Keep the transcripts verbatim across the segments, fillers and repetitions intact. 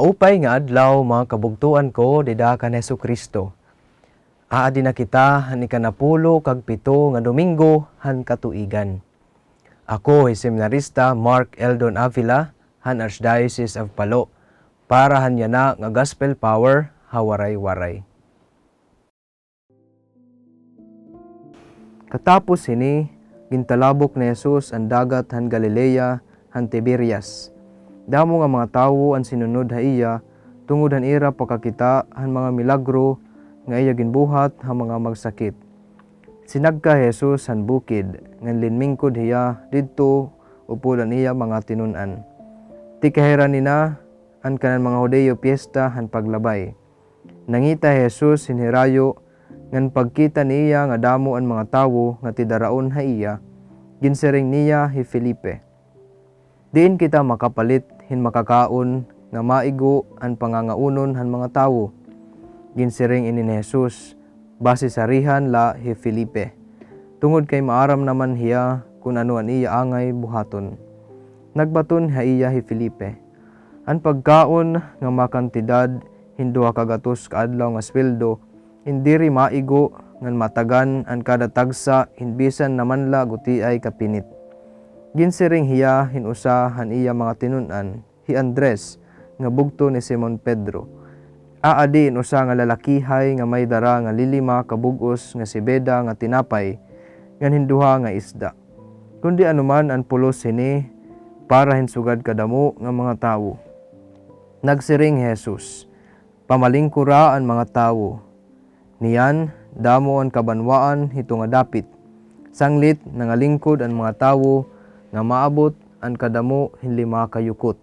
Upay nga adlaw, mga kabugtoan ko dida kan Hesukristo. Aadi na kita han ikanapulo kag pito nga Domingo han katuigan. Ako hi Seminarista Mark Eldon Avila han Archdiocese of Palo para han yana nga Gospel Power ha Waray-Waray. Katapos hini, gintalabok ni Jesus an dagat han Galilea han Tiberias. Damo nga mga tawo an sinunod ha iya tungod han ira pakakita han mga milagro nga iya ginbuhat ha mga magsakit. Sinagka hi Jesus han bukid ngan linmingkod hiya didto upod an iya mga tinun-an. Tikahira nina an kanan mga Hudiyo piyesta han Paglabay. Nangita hi Jesus hin hirayo ngan pagkita niya nga damo an mga tawo nga tidaraon ha iya, ginsiring niya hi Felipe, "Diin kita makapalit hin makakaon nga maigo an pangangaunon han mga tawo?" Ginsiring ini ni Jesus basi sarihan la hi Felipe, tungod kay maaram naman hiya kon ano an iya angay buhaton. Nagbaton ha iya hi Felipe, "An pagkaon nga makantidad hin duha ka gatos ka adlaw nga sweldo, in diri maigo ngan matagan an kada tagsa hin bisan na man la gutiay ka pinit." Ginsiring hiya hin usa han iya mga tinun-an, hi Andres, nga bugto ni Simon Pedro, "Aadi in usa nga lalakihay nga may dara nga lilima ka bug-os nga sibeda nga tinapay ngan hin duha nga isda, kundi ano man an pulos hini para hin sugad kadamo nga mga tawo." Nagsiring hi Jesus, "Pamalingkora an mga tawo." Niyan, damo an kabanwaan hito nga dapit. Sanglit nangalingkod an mga tawo nga maabot an kadamo hin lima ka yukot.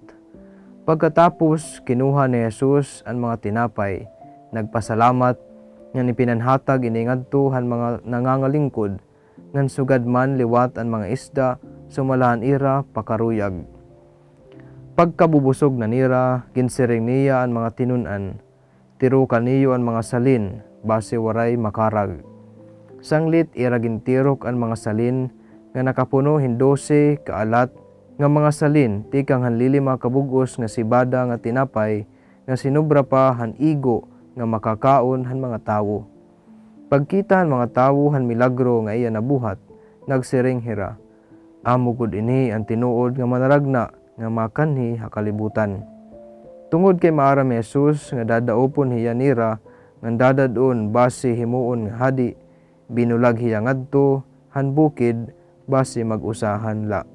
Pagkatapos, kinuha ni Jesus an mga tinapay, nagpasalamat, ngan ipinanhatag ini ngadto han mga nangangalingkod, ngan sugad man liwat an mga isda sumala han ira pakaruyag. Pagkabubusog na nira, ginsiring niya an mga tinun-an, "Tiroka niyo an mga salin, basi waray makarag." Sanglit ira gintirok an mga salin nga nakapuno hin dose ka alat nga mga salin tikang han lilima ka bug-os nga sibada nga tinapay nga sinobra pa han igo nga makakaon han mga tawo. Pagkita han mga tawo han milagro nga iya nabuhat, nagsiring hira, "Amo gud ini an tinuod nga Manaragna nga makanhi ha kalibutan." Tungod kay maaram hi Jesus nga dadaopon hiya nira ngan dadad-on basi himuon nga hadi, binulag hiya ngadto han bukid basi mag-usahan la.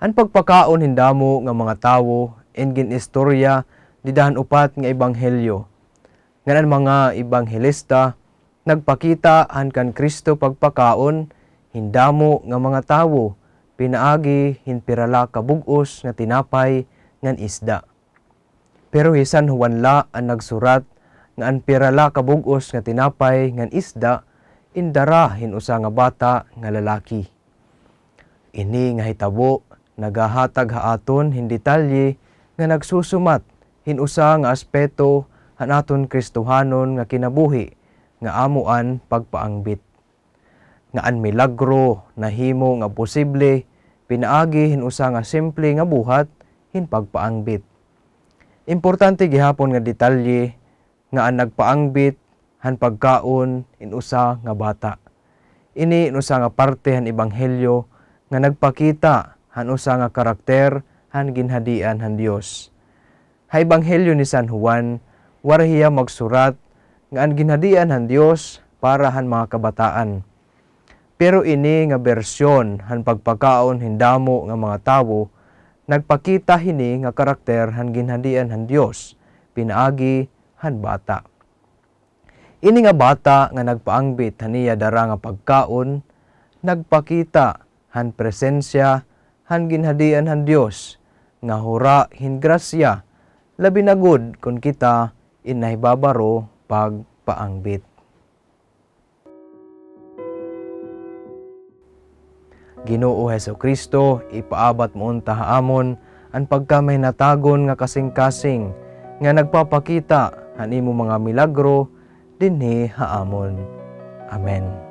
An pagpakaon hin damo nga mga tawo in gin-istorya dida han upat nga ebanghelyo. Ngan an mga ebanghelista nagpakita han kan Cristo pagpakaon hin damo nga mga tawo pinaagi hin pira la ka bug-os nga tinapay ngan isda. Pero hi San Juan la an nagsurat nga an pira la ka bug-os nga tinapay ngan isda in dara hin usa nga bata nga lalaki. Ini nga hitabo nagahatag ha aton hin detalye nga nagsusumat hin usa nga aspeto han aton Kristohanon nga kinabuhi, nga amo an pagpaangbit. Nga an milagro nahimo nga posible pinaagi hin usa nga simple nga buhat hin pagpaangbit. Importante gihapon nga detalye nga an nagpaangbit han pagkaon in usa nga bata. Ini in usa nga parte han ebanghelyo nga nagpakita han usa nga karakter han ginhadian han Dios. Ha ebanghelyo ni San Juan, waray hiya magsurat nga an ginhadian han Dios para han mga kabataan. Pero ini nga bersyon han pagpakaon hin damo nga mga tawo nagpakita hini nga karakter han ginhadian han Dios pinaagi han bata. Ini nga bata nga nagpaangbit han iya dara nga pagkaon nagpakita han presensya han ginhadian han Dios nga hura hin grasya, labi na gud kon kita in nahibabaro pagpaangbit. Ginoo Jesu-Cristo, ipaabat mo unta ha amon an pagkamahinatagon nga kasingkasing nga nagpapakita han imo mga milagro dinhi ha amon. Amen.